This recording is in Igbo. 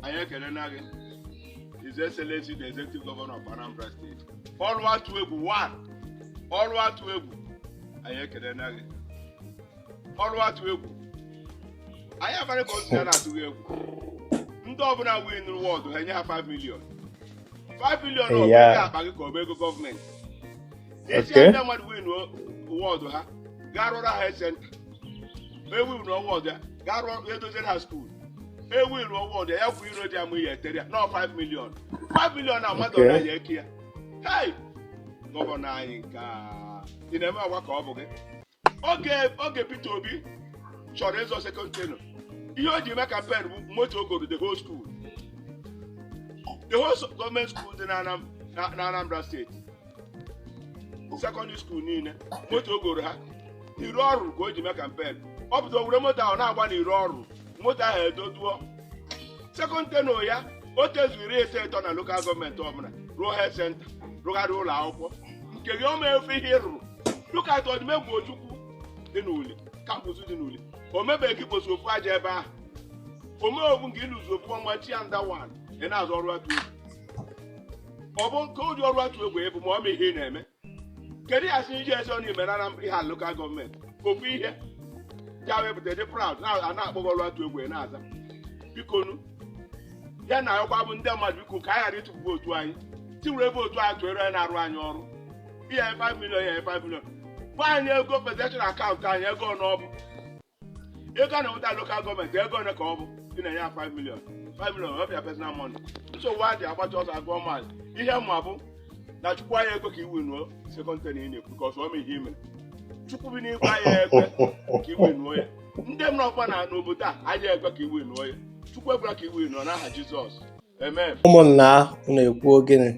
Anyị ekelela gị, His Excellency, the Executive Governor of Anambra State. Ọrụ atụ egwu one, ọrụ atụ egwu, anyị ekelela gị. Ọrụ atụ egwu, anyị amarị ka o si ya na-atụghị egwu. Ndị ọbụla win ward ha, enye ha 5 million, 5 million. Ọ bụ ego akpa gị ka ọ bụ ego gọọmenti? Esi ndị mmadụ win ward ha, gaa rụọrọ ha health center. Ewin ward ya, gaa rụọ, edoziere ha school. Ewin ward ya, ya kwụ iro dị ama ihe etere ya nọ 5 million, 5 million na mmadụ ọna ya eke ya. Hey, gọvanọ anyị, nke a ị na-eme agwa ka ọ bụ gị. Oge Peter Obi chọrọ ịzọ second tenure, ihe o ji eme campaign bụ moto o goro the whole school, the whole gọọmenti school dị na Anambra Steeti, secondary school niile, moto o goro ha n'iro ọrụ ka o ji mee campaign. Ọ pụta, were moto ahụ na-agba n'iro ọrụ, moto ahụ edoduo. Second tenure ya, o tezuru 50 na local gọọmenti ọbụla, ruo health center, rụgharị ụlọ akwụkwọ. Nke gị, ọma efe ihe ị rụrụ. Look at Ọdịmegwu Ojukwu dị n'Uli campus dị n'Uli, o mebeghị ikposi ofu aja ebe ahụ. Omeobu nke ịlụzu ofu ọnwa chi ya nda wan. Ị na-azụ ọrụ atụ egwu, ọ bụ nke ụdị ọrụ atụ egwu ịbụ ma ọ ma ihe ị na-eme? Kedu ya sị iji eze ọ na-eme na Anambra, ihe a local gọọmenti ofu ihe ya wepụta dị proud na a na-akpọ gị ọrụ atụ egwu, ị na-aza. Bikonu, ya na akwa bụ ndị mmadụ, biko, ka anyị ghara ịtụfu vootu anyị. Tiwere vootu anyị tụere onye na-arụ anyị ọrụ. Ihe 5 million, ihe 5 million, gwa anyị ego federation akaụntụ anyị, ego ọ bụ ego a na-enweta local gọọmenti, ego ole ka ọ bụ ị na-enye ya? 5 million, 5 million, ọ bịa personal money. Nsogbu adị, agbacha ọsọ agụọ maazị. Ihe mma bụ na Chukwu anyị ekwe ka iwe nuo second tenure ị na-ekwu ka ọsọ ọma ihe ime. Chukwu bi n'igwe anyị ekwe ka iwe nuo ya. Ndị m nọkwa na n'obodo a anyị ekwe ka iwe nuo ya. Chukwu ekwela ka iwe nuo n'aha Jizọs, amen. Ụmụnna, unu ekwuo gịnị?